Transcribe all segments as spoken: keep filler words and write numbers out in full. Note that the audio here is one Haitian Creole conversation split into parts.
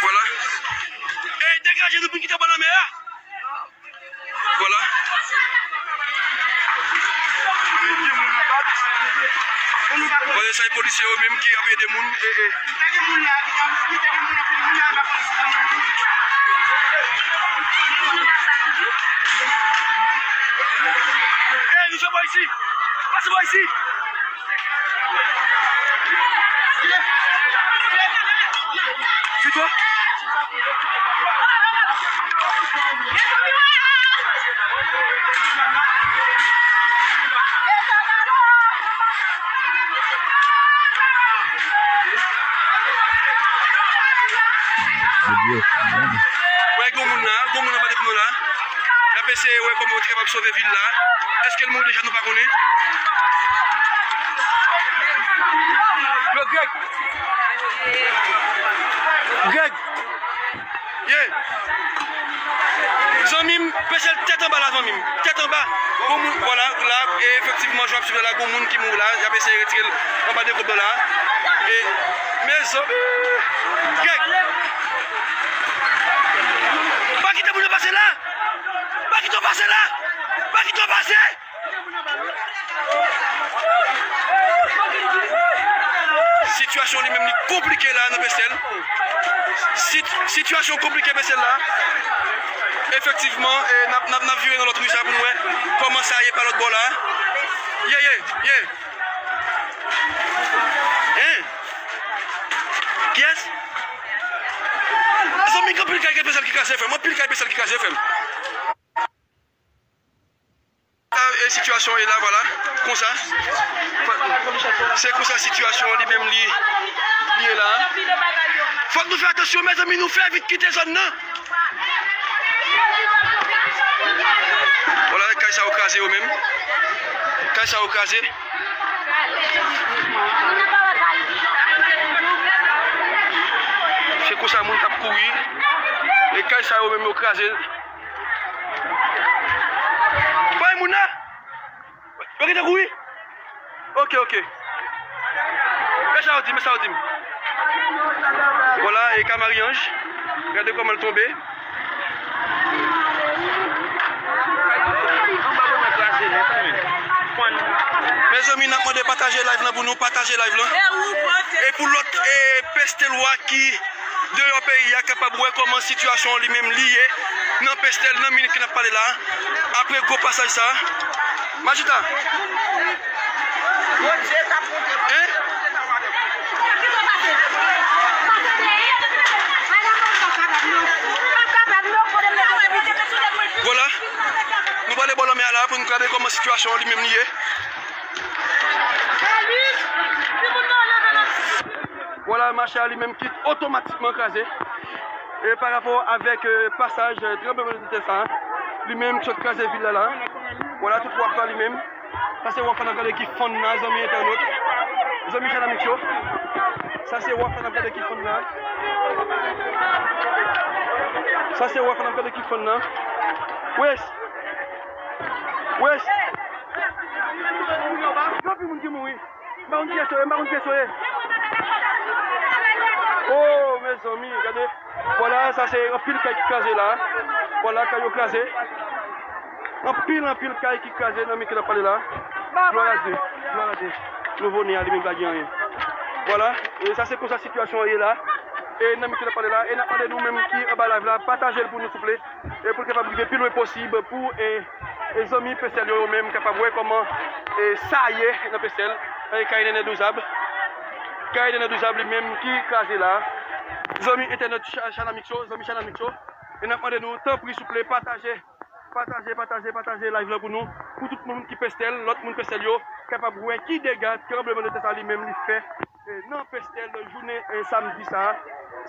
Vwala. Ey, degaje nou pou n kite bò lanmè a. Vwala. Vwala, sa e polisye yo menm ki ap ede moun. E, e. Ey, nou fè bò isi. Pase bò isi. Fito. Wè, gen moun la, gen moun anba de pno la. Y ap eseye wè kòman yo te kapab sove vil la. Èske l mouri deja, nou pa konnen. Yo, Greg. Greg. Ye. Zanmi m, pese l tèt anba la, zanmi m. Tèt anba. Gon moun, vwala, la, e efektivman, jan w ap swiv la, gon moun ki mouri la, y ap eseye retire l anba de kob la. E, mezanmi. Greg. Pa kite moun yo pase la. Pa kite yo pase la. Pa kite yo pase. Sitiyasyon li menm li konplike la nan Pestèl. Sit-, sitiyasyon konplike Pestèl la. Efektivman, e, n ap, n ap, n ap vire nan lòt ri sa pou n wè kòman sa ye pa lòt bò la. Ye, ye, ye. Hein? Kiyès? Zanmi, gen anpil kay Pestèl ki kraze, frè m. Anpil kay Pestèl ki kraze, frè m. Sa, e, sitiyasyon ye la, vwala. Konsa. Se konsa sitiyasyon li menm li, li ye la. Fòk nou fè atansyon, mezanmi, nou fè vit kite zòn nan. Vwala, kay sa yo kraze yo menm. Kay sa yo kraze. Se konsa moun k ap kouri. E kay sa yo menm yo kraze. Bay moun nan! Yo gentan kouri? Ok, ok. Men sa yo di, men sa yo di m. Vwala, e ka Marie-Ange. Gade kòman l tonbe. Mezanmi, n ap mande pataje live lan pou nou, pataje live lan. E pou lòt, e, Pestèlwa ki deyò peyi a kapab wè kòman sitiyasyon li menm li ye nan Pestèl nan minit ke n ap pale la, apre gwo pasaj sa. Majita. Hein? Vwala. Nou prale bò lanmè a la pou nou gade kòman sitiyasyon li menm li ye. Vwala, mache a li menm ki otomatikman kraze. E pa rapò avèk, e, pasaj, e, tranblemanntè sa, li menm ki sot kraze vil la la. Vwala, tout waf la li menm. Sa se waf la n ap gade ki fann la, zanmi entènot. Zanmi Chanamix yo. Sa se waf la n ap gade ki fann la. Sa se waf la n ap gade ki fann la. Wes! Wes! Gen anpil moun ki mouri. M pa konn kiyès yo ye, m pa konn kiyès yo ye. Oh, mezanmi, gade. Vwala, sa se anpil kay ki kraze la. Vwala, kay yo kraze. Anpil, anpil kay ki kraze nan minit ke n ap pale la. Glwa a Dye, glwa a Dye. Nouvo ne a li menm pa gen anyen. Vwala, e sa se konsa sitiyasyon an ye la. E nan minit ke n ap pale la, e n ap mande nou menm ki anba live la, pataje l pou nou souple. E pou l kapab rive pi lwen posib pou, e, e zanmi Pestèl yo, yo menm kapab wè kòman, e, sa ye nan Pestèl. E kay Nene Douzab. Kay Nene Douzab li menm ki kraze la. Zanmi entènot Cha-, Chanamix yo, zanmi Chanamix yo. E n ap mande nou, tanpri, souple, pataje, pataje, pataje, pataje live la pou nou. Pou tout moun ki Pestèl, lòt moun Pestèl yo, kapab wè ki dega tranblemanntè sa li menm li fè. E, nan Pestèl, jounen, e, samdi sa,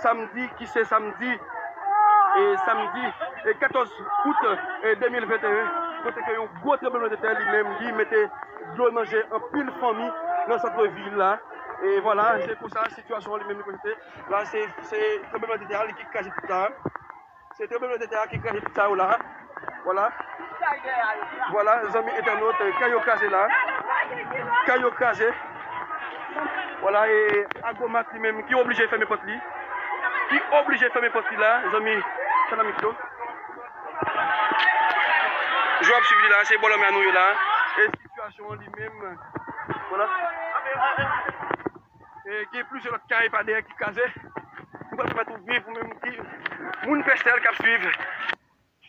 samdi ki se samdi, e, samdi, e, katòz out, e, de mil venteyen, kote ke yon gwo tranblemanntè li menm, li mete dlo nan je anpil fanmi nan sant vil la. E vwala, se konsa sitiyasyon an li menm li prezante. La, se, se tranblemanntè a li ki kraze tout sa. Se tranblemanntè a ki kraze tout sa yo la. Vwala. Vwala, zanmi entènot, kay yo kraze la. Kay yo kraze. Vwala, e Agromat li menm ki oblije fèmen pòt li. Ki oblije fèmen pòt li la, zanmi Chanamik yo. Jan w ap swiv li la, se bò lanmè a nou ye la. E sitiyasyon an li menm, vwala. E gen plizyè lòt kay pa dèyè ki kraze. Nou pral pèmèt ou viv, ou menm ki moun Pestèl k ap swiv.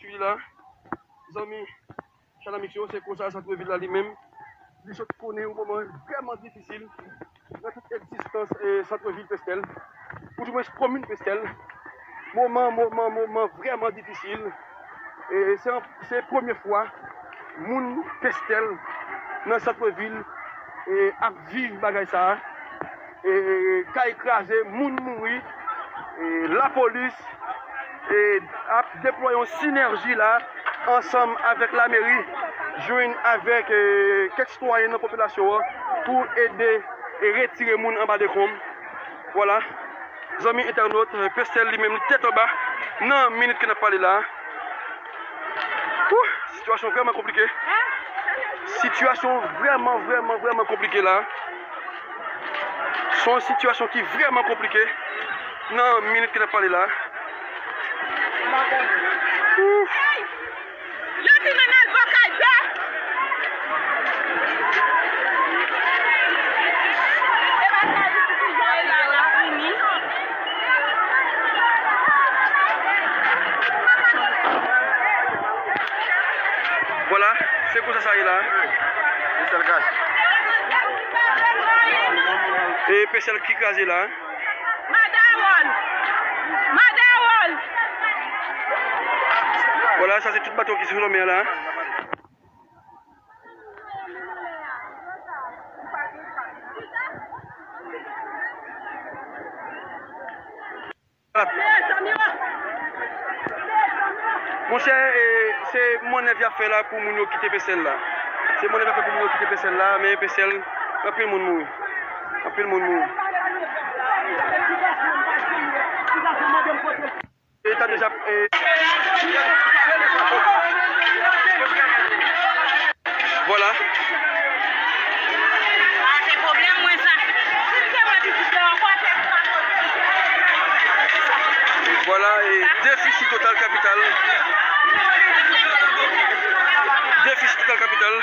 Swiv la, zanmi Chanamik yo, se konsa sant vil la li menm, li sot konnen yon moman vrèman difisil nan tout egzistans, e, sant vil Pestèl, ou di mwens komin Pestèl. Moman, moman, moman vrèman difisil. E se, se premye fwa moun Pestèl nan sant vil, e, ap viv bagay sa a. E, kay kraze, moun mouri, e, lapolis, e, ap deplwaye yon sinèji la ansanm avèk lameri, jwenn avèk, e, kèk sitwayen nan popilasyon an pou ede e retire moun anba dekonm. Vwala. Zanmi entènot, Pestèl li menm li tèt anba nan minit ke n ap pale la. Wouh, sitiyasyon vrèman konplike. Sitiyasyon vrèman, vrèman, vrèman konplike la. Se yon sitiyasyon ki vrèman konplike nan minit ke n ap pale la. Wouh. Yo di men al bò kay pè. E pa sa li ki jan e la la fini. Vwala, se konsa sa ye la. Pestèl kraze. E Pestèl ki kraze la. Madawòl! Madawòl! Vwala, sa se tout bato ki sou lanmè a la. Monchè, e, se mannèv y ap fè la pou moun yo kite Pestèl la. Se mannèv y ap fè pou moun yo kite Pestèl la, men Pestèl, anpil moun mouri. Anpil moun mouri. E ta deja, e, vwala. Ah, se pwoblèm mwen sa. Vwala, e defisi Total Capital. Defisi Total Capital.